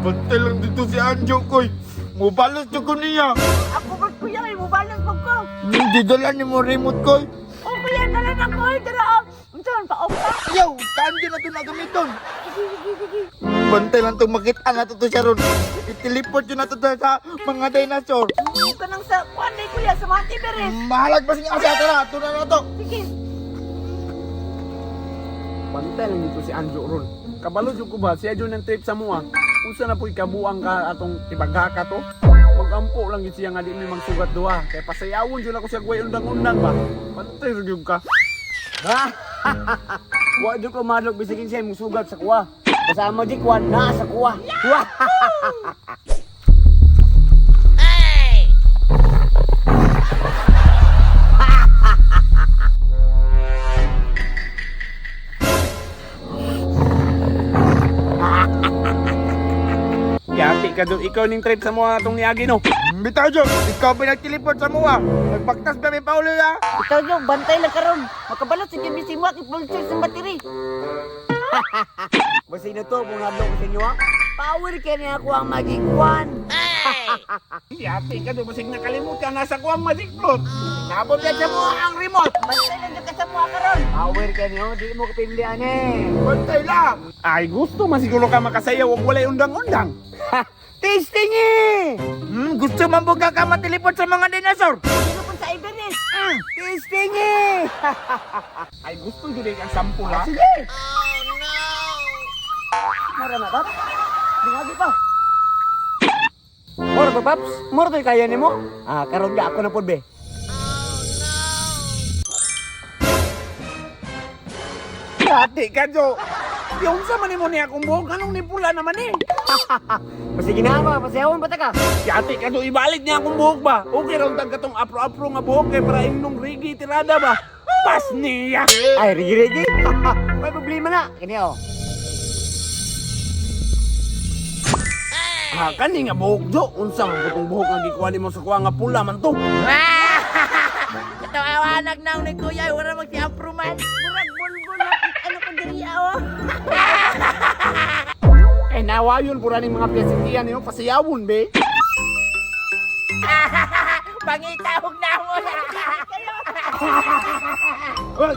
Bantay lang dito si Anjo, koy. Mubalos jud ko niya. Ako ba kuya, ay mubalance po ko. Hindi dala ni mo remote, koy. Oh kuya, dala na ko. Ay, dala oh. Unsa man pa-off ka? Ayaw, kaan na ito na gamiton. Sige, sige, sige. Bantay lang itong makita na to siya ron. Iteleport yun na to sa mga dinosaur. Kanang sa kuan day kuya, sa Mount Everest. Mahalag pa siya asa, tara, ito na na to. Sige. Bantay lang dito si Anjo ron. Kabalo jud ko ba siya jud ng trip sa mua. Unsa na po'y kabuang ka atong ibaghaka to? Magampo lang gid siya nga di mi magsugat duha. Kay pasayawon jud ako siya gway undang-undang ba. Bantay ra gyud ka. Ha? Wa jud ko madlok bisag siya imong sugat sa kuha. Basta ang magic one naa sa kuha. Wah! Yati ka do ikaw ning trip sa mua atong niagi no. Bitaw Jo, ikaw ba nagteleport sa mua? Nagbaktas ba may paulo ya? Ikaw yo, bantay lang karon. Makabalot sa gyud si Muak i-full charge sa battery. Basta ino to kung hadlok ko sa inyo ha. Power kay niya ako ang magic one. Yati ka do basig nakalimot ka nasa kuha ang magic float. Nabot yan sa mua ang remote. Bantay lang jud ka sa Muak karon. Power kay niyo, di mo kapimli ani. Bantay lang. Ay gusto man siguro ka makasayaw og walay undang-undang. Tasting eh! Gusto man buga ka mateleport sa mga dinosaur? Dito po sa Everest. Tasting eh! Ay gusto jud kang sample ha. Sige! Oh no! Mura na, Paps. Dungagi pa. Mura pa, Paps. Mura to'y kaya nimo. Ah, karon ga ako na pod be. Yati ka do. Yung sa man nimo niya akong buhok anong nipula naman eh. Pasige na ba, pasayawon pa ta ka. Yati ka do, ibalik niya akong buhok ba? Okay raw tag katong apro-apro nga buhok kay para imnong rigi tirada ba? Pas niya! Ay, rigi-rigi. May problema na. Kini oh. Ha, kani nga buhok do. Unsa man putong buhok nga gikuha nimo sa kuha nga pula man to? Ito awanag na ni kuya, wala mag si Apro man. Murag bulbul na ano ko diri oh. Eh nawayon pura ning mga piyasitian niyo pasayawon be. Pangita hug na mo. Hoy!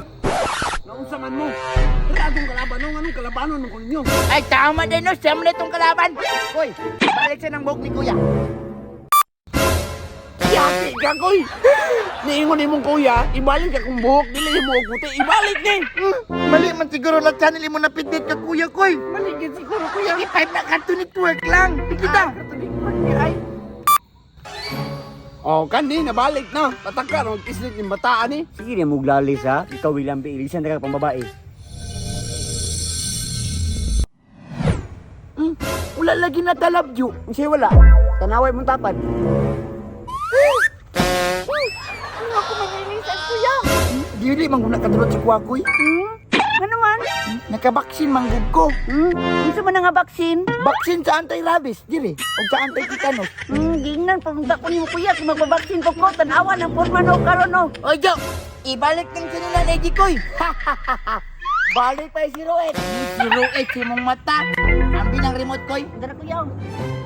Naunsa man mo? Wala atong kalaban no, anong kalabanon man ko ninyo? Ay, tama din no, siya mo na itong kalaban. Hoy, balik siya ng buhok ni kuya. Yati ka koy! Niingon nimong kuya, ibalik akong buhok, dili mo og puti, ibalik ni. Mali man siguro na channel mo napindit ka kuya koy. Mali gid siguro kuya. Five na Cartoon Network lang. Kita. Oh, kani nabalik na. Pataka ron kislit ning bataan ni. Sige na muglalis ha. Ikaw William B. Ilisan na ka pang babae. Wala lagi na talab, Ju. Siya wala. Tanaway mong tapad. Ano ako manilisan kuya? Dili man guna kadulot si kuya koy. Ano man? Nakabaksin manggug ko. Unsa man nga vaccine? Baksin sa anti-rabies, diri. O sa anti-tetanus. Gingnan pamunta ko nimo kuya kung magbabaksin ko ko tan-awa ng porma no karon no. Oy, Jo! Ibalik ng sinila na Koy. Balik pa yung 08. 08 sa mong mata. Ambi ng remote, Koy. Dara kuya.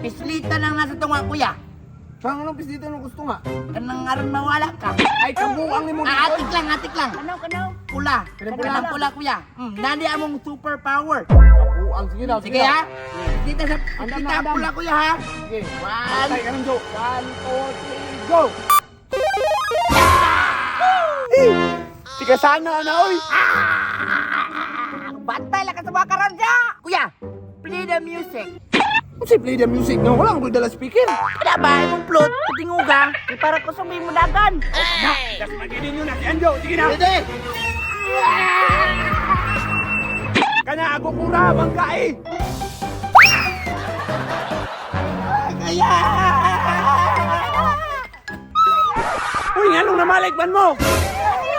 Pislita lang nasa tunga, kuya. Saan anong pislitan ng gusto nga? Kanang aron mawala ka. Ay, kabuang nimo Ah, atik lang, atik lang. Kanaw kanaw. Pula. Kanang Pula, pula. pula, kuya. Nandi among superpower. Kabuang sige na. Sige, ha? Pislita sa Andam pislita na, andam. pula, kuya, ha? Sige. One. Patay ka ng joke. 1, 2, 3, go! Tika sana na oy. Bantay lang ka sa mga karon ja. Kuya, play the music. Unsa play the music no? Wala akong dala speaker. Wala ba? Imong plot, patinguga. Di para ko sumay mo dagan. Na, das maginin nyo na si Anjo. Sige na. Pwede! Kana ako kura bangka eh. Kaya! Uy, nganong namalik man mo? Ay,